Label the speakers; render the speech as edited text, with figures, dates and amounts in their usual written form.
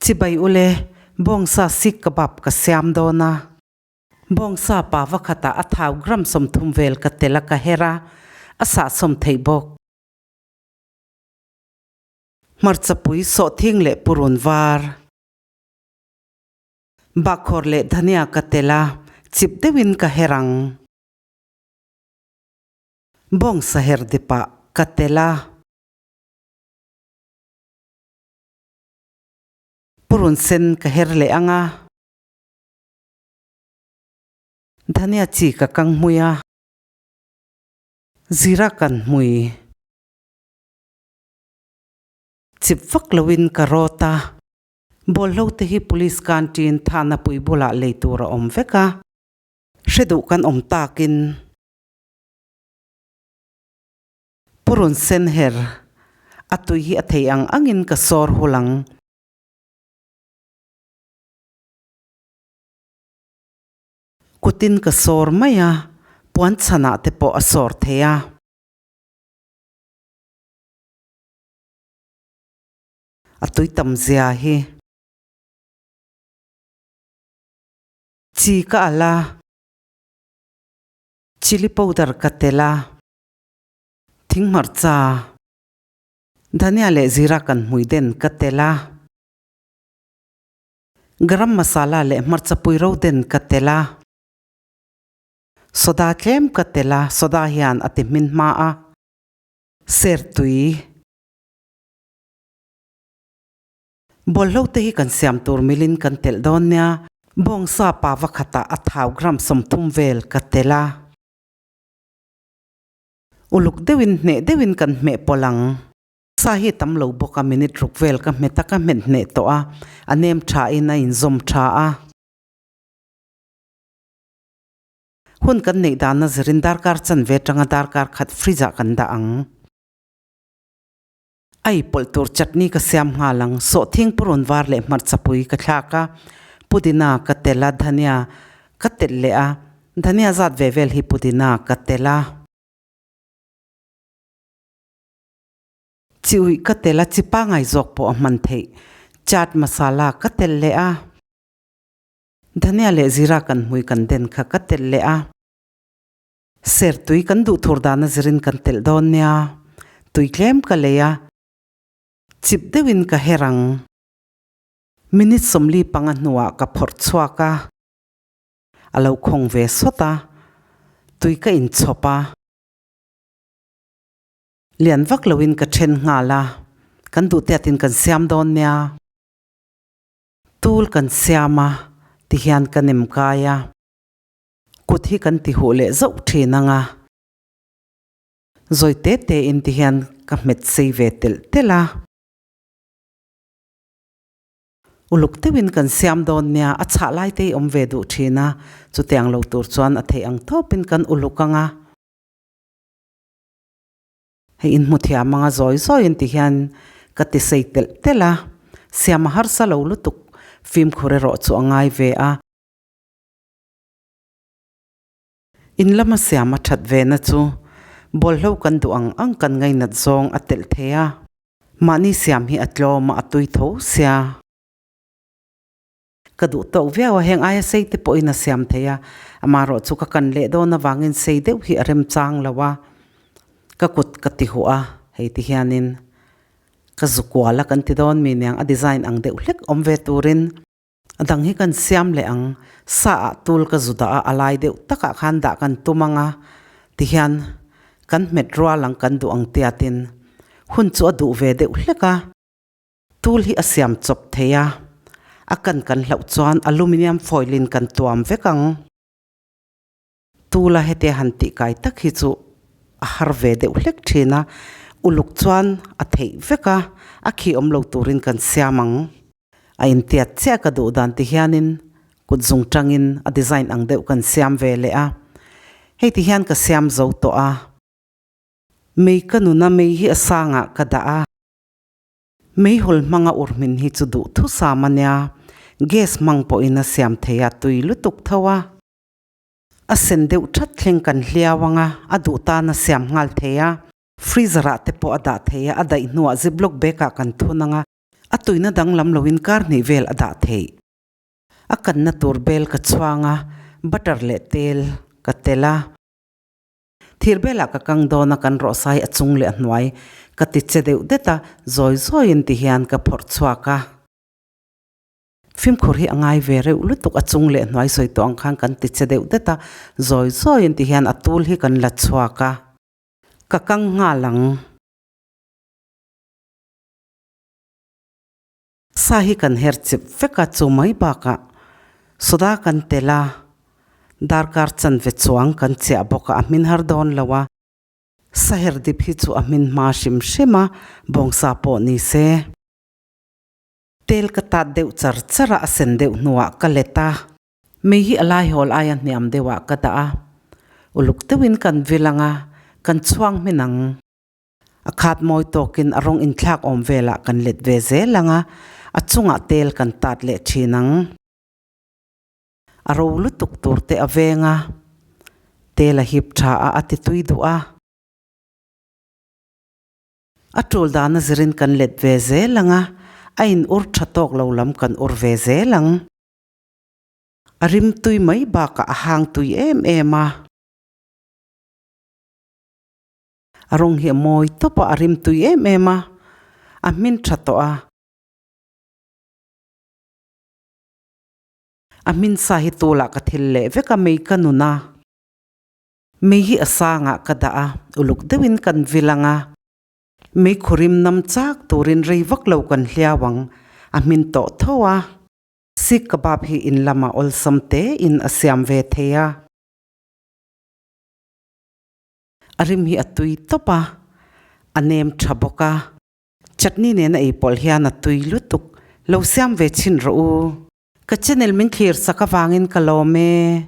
Speaker 1: Chibai ule, bawngsa sik kebab ka siam dawn a. Bawngsa pa vakhatah a thau gram 30 vel ka tel a ka her a, a sahsawm theih bawk. Hmarchapui sawhthing leh purun var. Bakhawr leh dhania ka tel a, chip deuhin ka her ang. Bawngsa her dipah ka tel a. Purun sen ka her leh ang a. Dhania chi ka kang hmui a. Zira kan hmui. Chip vak loin ka rawt a. Bawlhlo te hi Police Canteen thahna pui bulah lei tur a awm vek a. Hre duh kan awm takin. Purun sen her a tui hi a thei ang angin ka sawr hul ang. Kutin ka sawr mai a, puan chhanah te pawh a sawr thei a. A tui tam zia hi. Chi ka al a. Chilli powder ka tel a. Thing hmarcha, dhania leh zira kan hmui den ka tel a. Garam masala leh hmarcha pui ro den ka tel a. Soda tlem ka tel a, soda hian a ti hmin hma a. Ser tui. Bawlhlo te hi kan siam tur milin kan telh dawn nia. Bawngsa pa vakhatah a thau gram 30 vel ka tel a. Uluk deuhin hneh deuhin kan hmeh pawlh ang. Sa hi tam lo bawk a, minute ruk vel ka hmet a, ka hmet hneh tawh a, a nem tha in a inzawm tha a. Hun kan neih dana zirin darkar chanve atanga darkar khat fridge ah kan dah ang. Ai pawlh tur chutney ka siam nghal ang, sawhthing purun var leh hmarcha pui ka thlak a, pudina ka tel a, dhania ka telh leh a, dhania zat ve vel hi pudina ka tel a. Chi uih ka tel a, chi pangai zawk pawh a hman theih. Chaat masala ka tel leh a. Dhania leh zira kan hmui kan den kha ka tel leh a. Ser tui kan duh thur dana zirin kan telh dawn nia. Tui tlem ka lei a. Chip deuhin ka her ang. Minute 45 hnuah ka phawrh chhuak a. A lo khawng ve sawt a. Tui ka inchhawp a. Lian vak loin ka then nghal a, kan duh tiatin kan siam dawn nia. Tul kan siam a, tihian ka nem kai a. Kut hi kan ti huh leh zauh thin ang a. Zawi te te in tihian ka hmet sei ve telh telh a. Uluk deuhin kan siam dawn nia, a chhah lai te hi awm ve duh thin a, chutiang lo tur chuan a theih ang tawpin kan uluk ang a. Hei in hmu thiam anga zawi zawiin ti hian ka ti sei telh telh a, siam a harsa lo lutuk fimkhur erawh chu a ngai ve a. In lama siam a that ve na chu bawlhlo kan duh ang ang kan ngainat zawng a telh thei a, mahni siam hi a tlawm a a tui tho sia. Ka duh tawk viau a, heng aia sei te pawhin a siam thei a, amaherawh chu ka kan leh dawn avangin sei deuh hi a remchang lo a, ka kut ka ti huh a, hei ti hianin ka zu kual a kan ti dawn mi niang a design ang deuh hlek awm ve turin a dang hi kan siam leh ang, sa ah tul ka zu dah a, a lai deuh takah khan dah kan tum ang a, tihian kan hmet rual ang kan duh ang tiatin hun chu a duh ve deuh hlek a. Tul hi a siam chawp thei a, a kan kan hlauh chuan aluminium foil in kan tuam vek ang. Tula hetia han tih kai tak hi chu a har ve deuh hlek thin a, uluk chuan a theih vek a, a khi awm lo turin kan siam ang. A intiat chiah ka duh dan ti hianin kut zung tangin a design ang deuh kan siam ve leh a, hei ti hian ka siam zo tawh a. Mei ka nuna mei hi a sangah ka dah a. Meihawl hmanga urhmin hi chu duh thusam a nia, gas hmang pawhin a siam thei a, tui lutuk tho a. A sen deuh that thleng kan hliau ang a, a duh tan a siam nghal thei a. Freezer ah te pawh a dah thei a, a daih hnuah ziplock bag ah kan thun ang a. A tuina danglam loin kar hnih vel a dah theih. A kanna tur bel ka chhuang a, butter leh tel ka tel a. Thir belah ka kang dawn a, kan rawhsai a chung leh a hnuai ka ti che deuh det a, zawi zawiin ti hian ka phawrh chhuak a. Fimkhur hi a ngai ve reuh lutuk a chung leh hnuai sawi tawh ang khan kan ti che deuh det a, zawi zawiin ti hian a tul hi kan la chhuak a, ka kang nghal ang. Sa hi kan her chip vek a, chu mai bakah soda kan tel a, darkar chanve chuang kan chiah bawk a, a hmin har dawn lo a. Sa her dip hi chu a hmin hma hrim hrim a, bawngsa pawh ni se. Tel ka tat deuh char char a, a sen deuh hnuah ka let a. Mei hi a laihawl aia hniam deuhah ka dah a, uluk deuhin kan vil ang a, kan chhuang hmin ang. A khat mawi tawkin a rawng inthlak awm velah kan let ve zel ang a, a chungah tel kan tat leh thin ang. A ro lutuk tur te a veng a, tel a hip tha a, a ti tui duh a. A tul dana zirin kan let ve zel ang a, a in ur tha tawk lo lam kan ur ve zel ang. A rim tui mai bakah a hang tui em em a. A rawng hi a mawi tawp a, a rim tui em em a, a hmin tha tawh a. A hmin sa hi tulah ka thil leh vek a, mei ka nun a. Mei hi a sangah ka dah a, uluk deuhin kan vil ang a. Mei khurim nam chak turin rei vak lo kan hliau ang, a hmin tawh tho a. Sikh kebab hi in lamah awlsam tein a siam ve thei a. A rim hi a tui tawp a, a nem tha bawk a. Chutney nena ei pawlh hian a tui lutuk, lo siam ve chhin rawh u. Ka channel min thlir sak avangin ka lawm e.